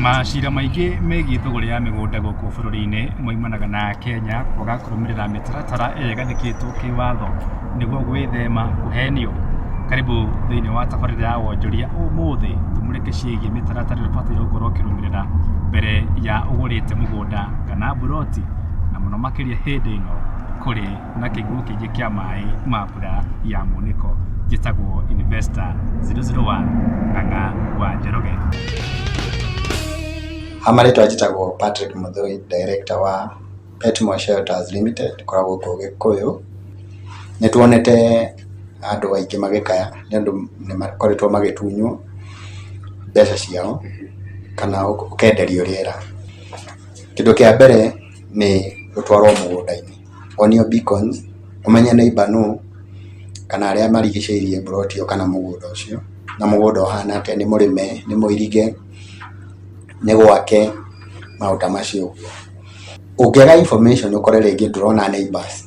Macira maingĩ megiĩ thũgũrĩ ya mĩgũnda gũkũ bũrũri-inĩ moimanaga na Kenya kwaga kũrũmĩrĩra mĩtaratara ĩrĩa ĩgathĩkĩtwo kĩwatho nĩguo gwĩthema kũhenio. Karibu thĩinĩ wa tabarĩra ya wonjoria ũmũthĩ tũmũrĩke ciĩgiĩ mĩtaratara ĩrĩa ũbataire gũkorwo ũkĩrũmĩrĩra mbere ya ũgũrĩte mũgũnda kana mburoti na mũno makĩria hĩndĩ ĩno kũrĩ na kĩguũ kĩingĩ kĩa maĩ ma mbura ya munĩko. Njĩtagwo Investor 001 Ng'ang'a wa Njoroge. Ha marĩtwa njĩtagwo Patrick Mũthũi, director wa Petmore Shelters Limited, ĩkoragwo gũkũ Gĩkũyũ. Nĩ tuonete andũ aingĩ magĩkaya nĩ ũndũ nĩ makoretwo magĩtunywo mbeca ciao kana ũkenderio rĩera. Kĩndũ kĩa mbere nĩ gũtwarwo mũgũnda-inĩ, wonio beacons, ũmenye neighbour nũ kana arĩa marigicĩirie mburoti ĩyo kana mũgũnda ũcio, na mũgũnda ũhana atĩa, nĩ mũrĩme, nĩ mũirige, nĩ gwake, maũndũ ta macio ũguo. Ũngĩaga information ũkore rĩngĩ ndũrona neighbours,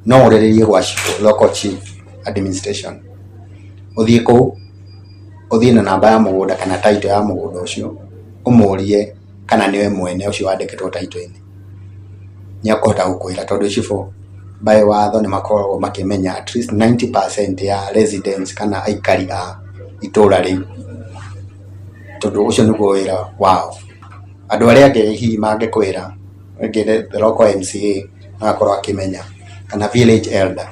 no ũrĩrĩrie gwa cibũ, local chief administration, ũthiĩ kũu, ũthiĩ na namba ya mũgũnda kana title ya mũgũnda ũcio, ũmũrie kana nĩwe mwene ũcio wandĩkĩtwo title-inĩ. Nĩ ekũhota gũkwĩra tondũ cibũ by watho nĩ makoragwo makĩmenya at least 90% ya residents kana aikari a itũra rĩu, tondũ ũcio nĩguo wĩra wao. Andũ arĩa angĩ hihi mangĩkwĩra, rĩngĩ the local MCA no akorwo akĩmenya kana village elder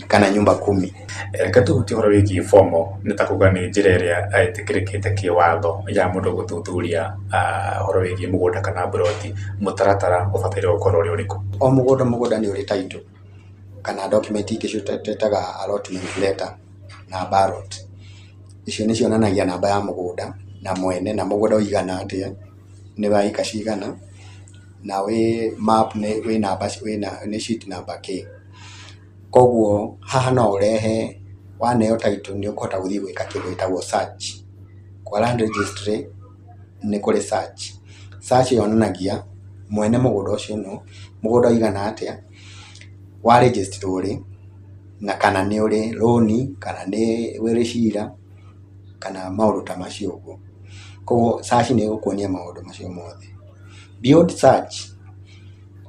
kana nyumba kumi. Reke tũhutie ũhoro wĩgiĩ formal, nĩ ta kuga nĩ njĩra ĩrĩa ĩtĩkĩrĩkĩte kĩwatho ya mũndũ gũthuthuria ũhoro wĩgiĩ mũgũnda kana mburoti, mũtaratara ũbataire gũkorwo ũrĩ ũrĩkũ? O mũgũnda mũgũnda nĩ ũrĩ title kana document ingĩ twĩtaga allotment letter na ballot. Icio nĩ cionanagia namba ya mũgũnda na mwene na mũgũnda ũigana atĩa, nĩ wa ĩka cigana, na wĩ map wĩ namba wĩna nĩ sheet number kĩ. Koguo haha no ũrehe waneo title nĩ ũkũhota gũthiĩ gwĩka kĩndũ gĩtagwo search. Kwa land registry nĩ kũrĩ search. Search yonanagia mwene mũgũnda ũcio nũ, mũgũnda ũigana atĩa, wa register rĩ, na kana nĩ ũrĩ rũni, kana nĩ ũrĩ cira, kana maũndũ ta macio ũguo. Koguo search nĩ ĩgũkuonia maũndũ macio mothe. Beyond search,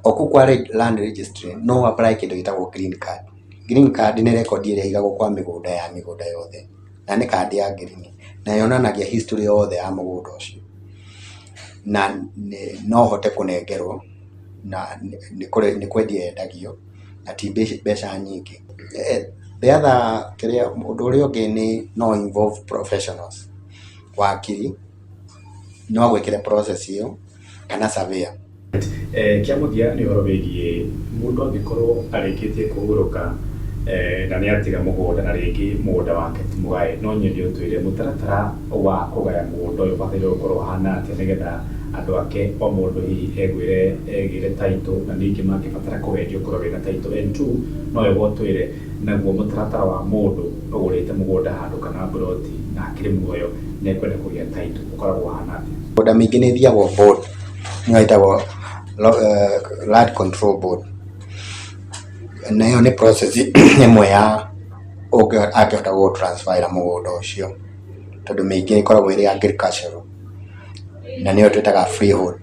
o kũu kwa land registry no ũ apply kĩndũ gĩtagwo green card. Green card nĩ rekondi ĩrĩa ĩigagwo kwa mĩgũnda ya mĩgũnda yothe, na nĩ kandi ya green, na yonanagia history yothe ya mũgũnda ũcio. Na no ũhote kũnengerwo na nĩ kwendio yendagio na ti mbeca nyingĩ. The other kĩrĩa ũndũ ũrĩa ũngĩ nĩ no involve professionals, wakiri no agwĩkĩre process ĩyo kana surveyor. Kĩa mũthia nĩ ũhoro wĩgiĩ mũndũ angĩkorwo arĩkĩtie kũhurũka na nĩ atiga mũgũnda na rĩngĩ mũgũnda wake ti mũgae, no nyende ũtwĩre mũtaratara wa kũgaya mũgũnda ũyũ ũbataire gũkorwo ũhana atĩa nĩgetha andũ ake o mũndũ hihi egwĩre egĩre title na ningĩ mangĩbatara kũwendia ũkorwo wĩna title. And two, no wega ũtwĩre naguo mũtaratara wa mũndũ ũgũrĩte mũgũnda handũ kana mburoti na akĩrĩ muoyo na ekwenda kũgĩa title ũkoragwo ũhana atĩa? Mĩgũnda mĩingĩ nĩ ĩthiagwo board, nĩyo ĩtagwo Land Control Board. Na ĩyo nĩ process ĩmwe ya angĩhota gũgũ transfer ĩra mũgũnda ũcio, tondũ mĩingĩ ĩkoragwo ĩrĩ agricultural na nĩyo twĩtaga freehold.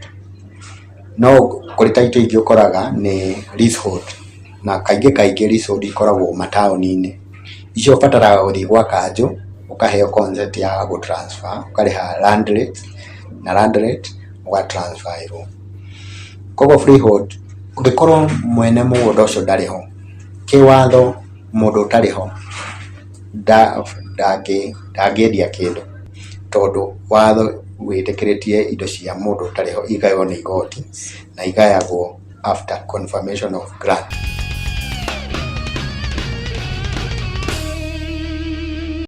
No kũrĩ title ingĩ ũkoraga nĩ leasehold, na kaingĩ kaingĩ leasehold ikoragwo mataũni-inĩ. Icio ũbataraga gũthiĩ gwa kanjũ ũkaheo consent ya gũ transfer, ũkarĩha land rate na land rate ũga transfer ĩrwo. Koguo freehold ũngĩkorwo mwene mũgũnda ũcio ndarĩ ho, kĩwatho mũndũ ũtarĩ ho ndangĩendia kĩndũ, tondũ watho wĩtĩkĩrĩtie indo cia mũndũ ũtarĩ ho igaywo nĩ igoti na igayagwo after confirmation of grant.